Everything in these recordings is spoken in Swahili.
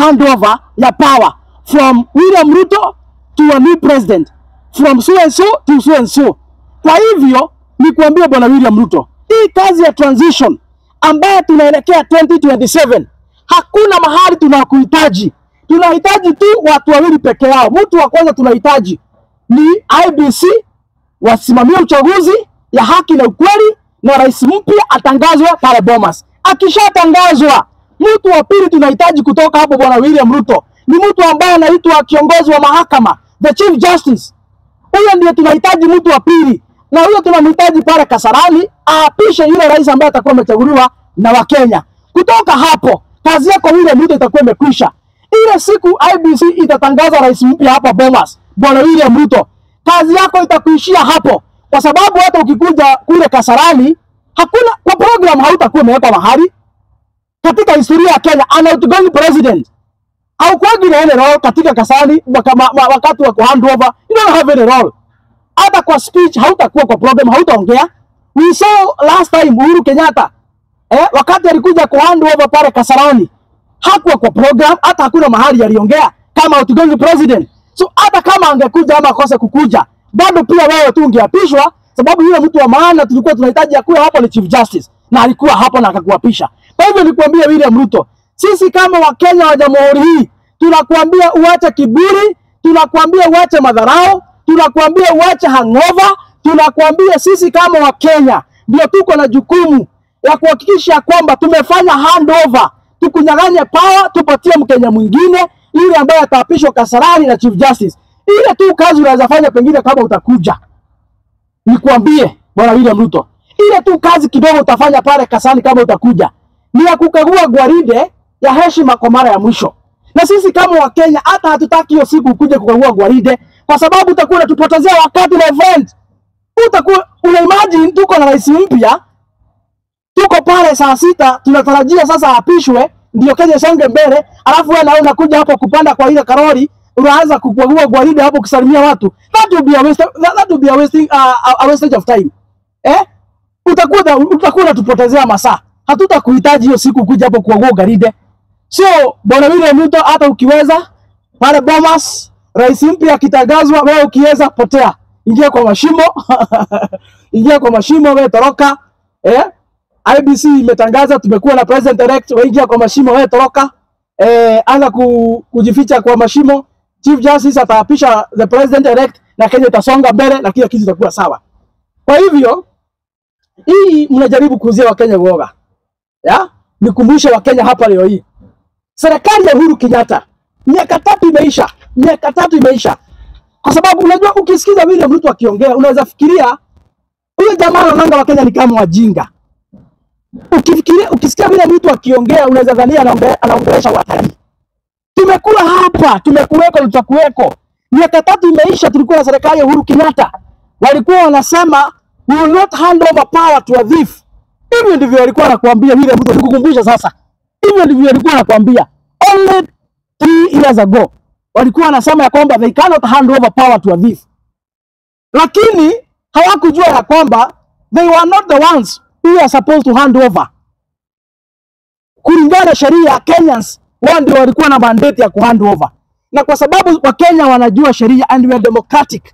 handover ya power from William Ruto to a new president, from so and so to so and so. Kwa hivyo nikuambia Bwana William Ruto, hii kazi ya transition ambayo tunaelekea 2027, hakuna mahali tunakuhitaji. Tunahitaji tu watu wawili peke yao. Mtu wa kwanza tunahitaji ni IEBC wasimamie uchaguzi ya haki na ukweli, na rais mpya atangazwe pale Bomas. Akishatangazwa, mtu wa pili tunahitaji kutoka hapo Bwana William Ruto ni mtu ambaye anaitwa kiongozi wa mahakama, the Chief Justice. Huyo ndio tunahitaji mtu wa pili, na huyo tunamhitaji pale Kasarani aapishe yule rais ambaye atakuwa amechaguliwa na Wakenya. Kutoka hapo kazi yako William Ruto itakuwa imekwisha. Ile siku IEBC itatangaza rais mpya hapa Bomas, Bwana William Ruto, kazi yako itakuishia hapo, kwa sababu hata ukikuja kule Kasarani hakuna kwa program, hautakuwa umewekwa mahali. Katika historia ya Kenya, an outgoing president haukuwagi na any role katika Kasarani wakati wa hand over, you don't have any role. Hata kwa speech hautakuwa kwa program, hautaongea. We saw last time Uhuru Kenyatta, wakati alikuja ku hand over pale Kasarani, hakuwa kwa program, hata hakuna mahali aliongea kama outgoing president. So hata kama angekuja ama akose kukuja, bado pia wewe tu ungeapishwa, sababu yule mtu wa maana tulikuwa tunahitaji akuwe hapo ni Chief Justice, na alikuwa hapo na akakuapisha. Kwa hivyo nikuambia William Ruto, sisi kama Wakenya wa jamhuri hii tunakuambia uache kiburi, tunakuambia uache madharau, tunakuambia uache hangover, tunakuambia sisi kama Wakenya ndio tuko na jukumu ya kuhakikisha kwamba tumefanya handover, tukunyang'anye power, tupatie Mkenya mwingine yule ambaye ataapishwa Kasarani na Chief Justice. Ile tu kazi unaweza fanya pengine kama utakuja, nikuambie Bwana William Ruto, ile tu kazi kidogo utafanya pale Kasarani kama utakuja ni ya kukagua gwaride ya heshima kwa mara ya mwisho. Na sisi kama Wakenya hata hatutaki hiyo siku ukuje kukagua gwaride, kwa sababu utakuwa unatupotezea wakati na event. Utakuwa una imagine tuko na rais mpya, tuko pale saa 6 tunatarajia sasa apishwe ndio Kenya isonge mbele, alafu wewe na unakuja hapo kupanda kwa ile karoli unaanza kukagua gwaride hapo kusalimia watu. That will be a waste, that will be a wasting a wastage of time. Utakuwa unatupotezea masaa. Hatutakuhitaji hiyo siku kuja hapo kukagua gwaride. So Bwana William Ruto, hata ukiweza pale Bomas rais mpya akitangazwa, wewe ukiweza potea, ingia kwa mashimo ingia kwa mashimo, wewe toroka. IEBC imetangaza tumekuwa na president elect, wewe ingia kwa mashimo, wewe toroka. Anza kujificha kwa mashimo. Chief Justice ataapisha the president elect na Kenya itasonga mbele na kila kitu kitakuwa sawa. Kwa hivyo hii mnajaribu kuuzia Wakenya uoga. Ya? Nikumbushe Wakenya hapa leo hii, serikali ya Uhuru Kenyatta miaka 3 imeisha, miaka 3 imeisha. Kwa sababu unajua ukisikiza William Ruto akiongea unaweza fikiria huyo jamaa anaonanga Wakenya ni kama wajinga. Ukifikiria, ukisikia William Ruto akiongea unaweza dhania anaongelesha watalii. Tumekuwa hapa, tumekuweko na tutakuweko. Miaka 3 imeisha, tulikuwa na serikali ya Uhuru Kenyatta. Walikuwa wanasema we will not hand over power to a thief. Hivyo ndivyo walikuwa wanakuambia William Ruto, nikukumbusha sasa. Hivyo ndivyo walikuwa wanakuambia. Only 3 years ago walikuwa wanasema ya kwamba they cannot hand over power to a thief. Lakini hawakujua ya kwamba they were not the ones who were supposed to hand over. Kulingana na sheria, Kenyans wao ndio walikuwa na mandate ya kuhand over. Na kwa sababu Wakenya wanajua sheria and we are democratic,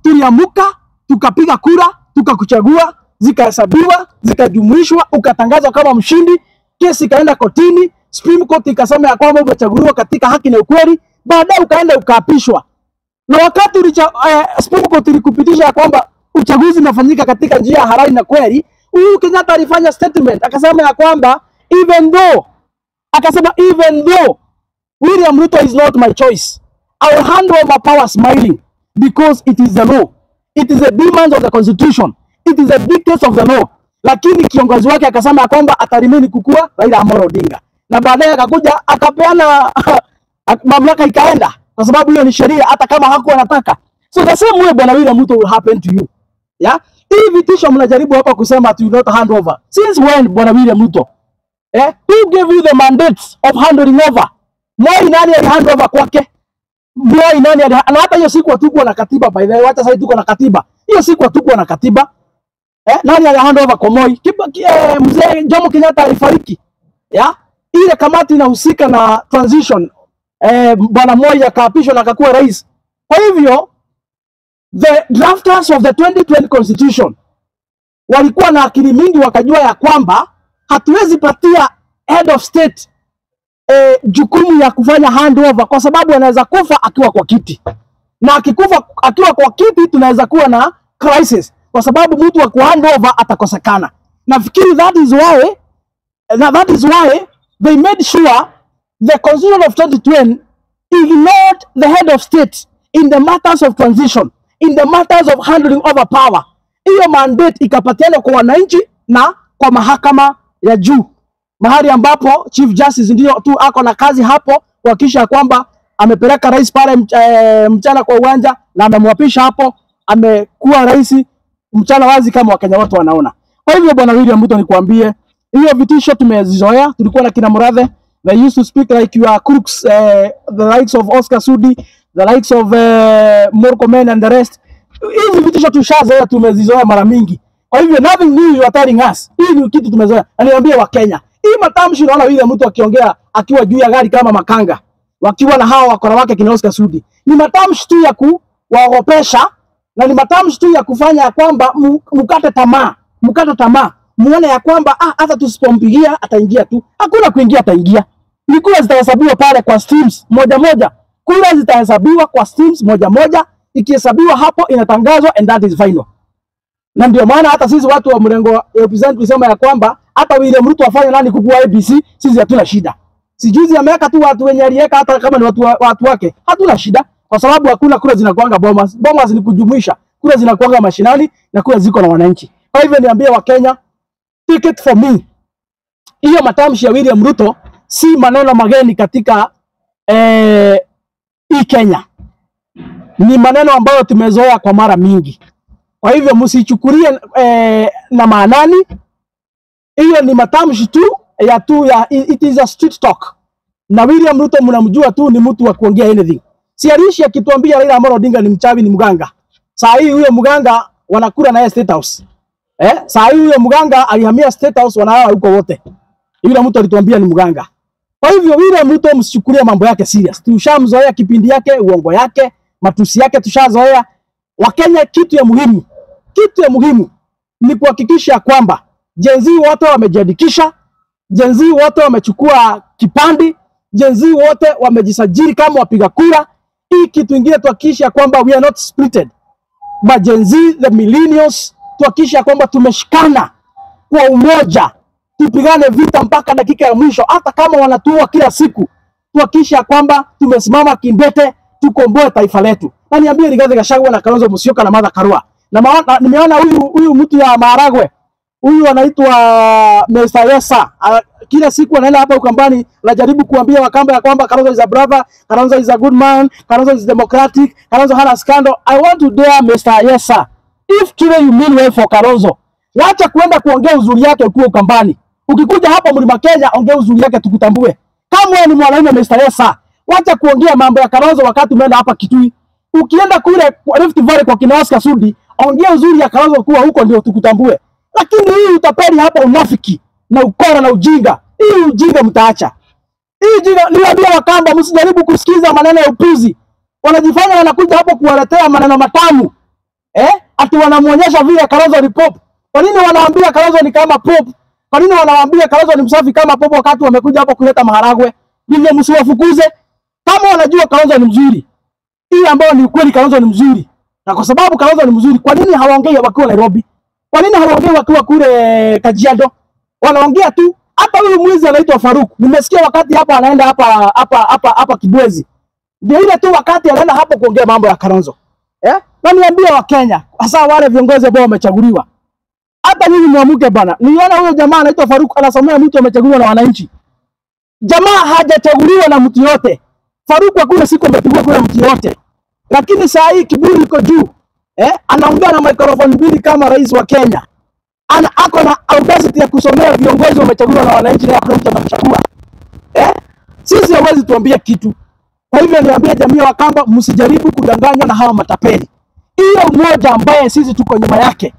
tuliamuka, tukapiga kura, tukakuchagua, zikahesabiwa, zikajumuishwa, ukatangazwa kama mshindi, kesi ikaenda kotini, Supreme Court ikasema ya kwamba umechaguliwa katika haki na ukweli, baadaye ukaenda ukaapishwa. Na wakati Supreme Court ilikupitisha ya kwamba uchaguzi unafanyika katika njia halali na kweli, Uhuru Kenyatta alifanya statement akasema ya kwamba even though, akasema even though William Ruto is not my choice, I will hand over power smiling because it is the law. It is the demands of the constitution. It is the dictates of the law. Lakini kiongozi wake akasema ya kwamba ataremain kukua Raila Amolo Odinga. Na baadaye akakuja akapeana mamlaka ikaenda, kwa sababu hiyo ni sheria hata kama hakuwa anataka. So the same way Bwana William Ruto will happen to you. Yeah? Hii vitisho mnajaribu hapa kusema to not hand over. Since when, Bwana William Ruto? Who gave you the mandates of handing over? Moi nani ali hand over kwake? Moi nani ali, na hata hiyo siku hatukuwa na katiba, by the way, hata sasa tuko na katiba. Hiyo siku hatukuwa na katiba. Nani ali hand over kwa Moi? Mzee Jomo Kenyatta alifariki. Yeah? Ile kamati inahusika na transition Bwana Moi akaapishwa na akakuwa rais. Kwa hivyo the drafters of the 2020 constitution walikuwa na akili mingi, wakajua ya kwamba hatuwezi patia head of state jukumu ya kufanya handover kwa sababu anaweza kufa akiwa kwa kiti, na akikufa akiwa kwa kiti tunaweza kuwa na crisis kwa sababu mtu wa kuhandover atakosekana. Nafikiri that is why they made sure the constitution of 2020 ignored the head of state in the matters of transition, in the matters of handling over power. Hiyo mandate ikapatiana kwa wananchi na kwa mahakama ya juu, mahali ambapo Chief Justice ndio tu ako na kazi hapo kuhakikisha kwamba amepeleka rais pale mchana kwa uwanja na amemwapisha hapo, amekuwa rais mchana wazi kama Wakenya wote wanaona. Kwa hivyo Bwana William Ruto, nikuambie hiyo vitisho tumezizoea. Tulikuwa na kina Murathe, they used to speak like you are crooks, the likes of Oscar Sudi, the likes of Murkomen and the rest. Hizi vitisho tushazoea, tumezizoea mara mingi. Kwa hivyo nothing new you are telling us. Hii ni kitu tumezoea. Na niambie Wakenya, hii matamshi unaona William Ruto akiongea akiwa juu ya gari kama makanga, wakiwa na hawa wakora wake kina Oscar Sudi, ni matamshi tu ya kuwaogopesha na ni matamshi tu ya kufanya ya kwamba mukate tamaa, mukate tamaa, muone ya kwamba hata tusipompigia ataingia tu. Hakuna kuingia, ataingia. Ni kura zitahesabiwa pale kwa streams moja moja. Kura zitahesabiwa kwa streams moja moja, ikihesabiwa hapo inatangazwa and that is final. Na ndio maana hata sisi watu wa mrengo wa upinzani tulisema ya kwamba hata William Ruto afanye nani kukua IEBC, sisi hatuna shida. Sijuzi ameweka tu watu wenye aliweka, hata kama ni watu wake, hatuna shida kwa sababu hakuna kura zinakuanga Bomas. Bomas ni kujumuisha. Kura zinakuanga mashinani na kura ziko na wananchi. Kwa hivyo niambie Wakenya, take it for me. Hiyo matamshi ya William Ruto si maneno mageni katika hii Kenya. Ni maneno ambayo tumezoea kwa mara mingi. Kwa hivyo msichukulie na maanani. Hiyo ni matamshi tu ya it is a street talk. Na William Ruto mnamjua tu ni mtu wa kuongea anything. Si aliishi akituambia Raila Amolo Odinga ni mchawi, ni mganga. Saa hii huyo mganga wanakula naye State House. Saa hii huyo mganga alihamia State House, wanalala huko wote. Yule mtu alituambia ni mganga. Kwa hivyo William Ruto msichukulie mambo yake serious. Tushamzoea kipindi yake, uongo yake, matusi yake tushazoea. Wakenya, kitu ya muhimu ni kuhakikisha kwamba Gen Z wote wamejiandikisha, Gen Z wote wamechukua kipande, Gen Z wote wamejisajili kama wapiga kura. Hii kitu ingine tuhakikisha kwamba we are not splitted. But Gen Z, the millennials, tuhakikisha kwamba tumeshikana kwa umoja, tupigane vita mpaka dakika ya mwisho, hata kama wanatuua kila siku, tuhakikisha kwamba tumesimama kidete, tukomboe taifa letu. Na niambie Rigathi Gachagua na Kalonzo Musyoka na Martha Karua. Na nimeona huyu mtu ya maharagwe huyu anaitwa Mr. Yesa. Kila siku anaenda hapa Ukambani, anajaribu kuambia Wakamba ya kwamba Kalonzo is a brother, Kalonzo is a good man, Kalonzo is democratic, Kalonzo hana scandal. I want to dare Mr. Yesa. If truly you mean well for Kalonzo, wacha kuenda kuongea uzuri yake ukiwa Ukambani. Ukikuja hapa Mlima Kenya, ongea uzuri yake tukutambue. Kama wewe ni mwanaume Mr. Yesa, wacha kuongea mambo ya Kalonzo wakati umeenda hapa Kitui. Ukienda kule Rift Valley kwa kina Oscar Sudi, ongea uzuri ya Kalonzo kuwa huko ndio tukutambue. Lakini hii utapeli hapa, unafiki na ukora na ujinga, hii ujinga mtaacha. Hii ujinga, niwaambia Wakamba, msijaribu kusikiza maneno ya upuzi. Wanajifanya wanakuja hapo kuwaletea maneno matamu. Eh? Ati wanamuonyesha vile Kalonzo ni pope. Kwa nini wanaambia Kalonzo ni kama pope? Kwa nini wanawaambia Kalonzo ni msafi kama pope wakati wamekuja hapo kuleta maharagwe? Ndivyo msiwafukuze. Kama wanajua Kalonzo ni mzuri. Hii ambayo ni ukweli, Kalonzo ni mzuri. Na kwa sababu Kalonzo ni mzuri, kwa nini hawaongei wakiwa Nairobi? Kwa nini hawaongei wakiwa kule Kajiado? Wanaongea tu. Hata huyu mwizi anaitwa Faruk. Nimesikia wakati hapa anaenda hapa Kibwezi. Ndio ile tu wakati anaenda hapo kuongea mambo ya Kalonzo. Eh? Na niambie Wakenya, hasa wale viongozi ambao wamechaguliwa. Hata nyinyi muamuke bana. Niliona huyo jamaa anaitwa Faruk anasomea mtu amechaguliwa na wananchi. Jamaa hajachaguliwa na mtu yote. Faruk hakuna siku amepigwa kura mtu yote. Lakini saa hii kiburi iko juu. Eh? Anaongea na microphone mbili kama rais wa Kenya. Ako na audacity ya kusomea viongozi wamechaguliwa na wananchi na hakuna mtu anamchagua. Eh? Sisi hawezi tuambia kitu. Kwa hivyo niambie jamii ya Wakamba, msijaribu kudanganywa na hawa matapeli. Hiyo moja ambaye sisi tuko nyuma yake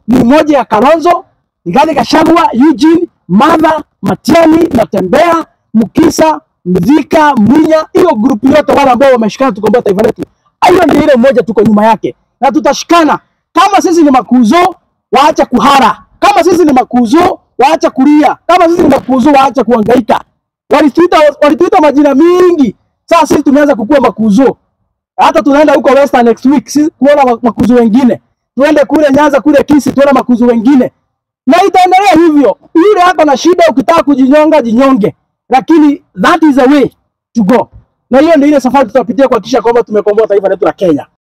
ni moja ya Kalonzo, Rigathi Gachagua, Eugene, Martha, Matiang'i, Natembeya, Mukisa, Mzika, Mwinya, hiyo group yote wale ambao wameshikana tukomboa taifa letu. Hiyo ndio ile moja tuko nyuma yake. Na tutashikana. Kama sisi ni makuzo, waacha kuhara. Kama sisi ni makuzo, waacha kulia. Kama sisi ni makuzo, waacha kuhangaika. Walituita majina mingi. Sasa sisi tumeanza kukua makuzo. Hata tunaenda huko Western next week sisi kuona makuzo wengine. Tuende kule Nyanza, kule Kisii tuone makuzo wengine. Na itaendelea hivyo. Yule hapa na shida, ukitaka kujinyonga jinyonge. Lakini that is the way to go. Na hiyo ndio ile safari tutapitia kuhakikisha kwamba tumekomboa taifa letu la Kenya.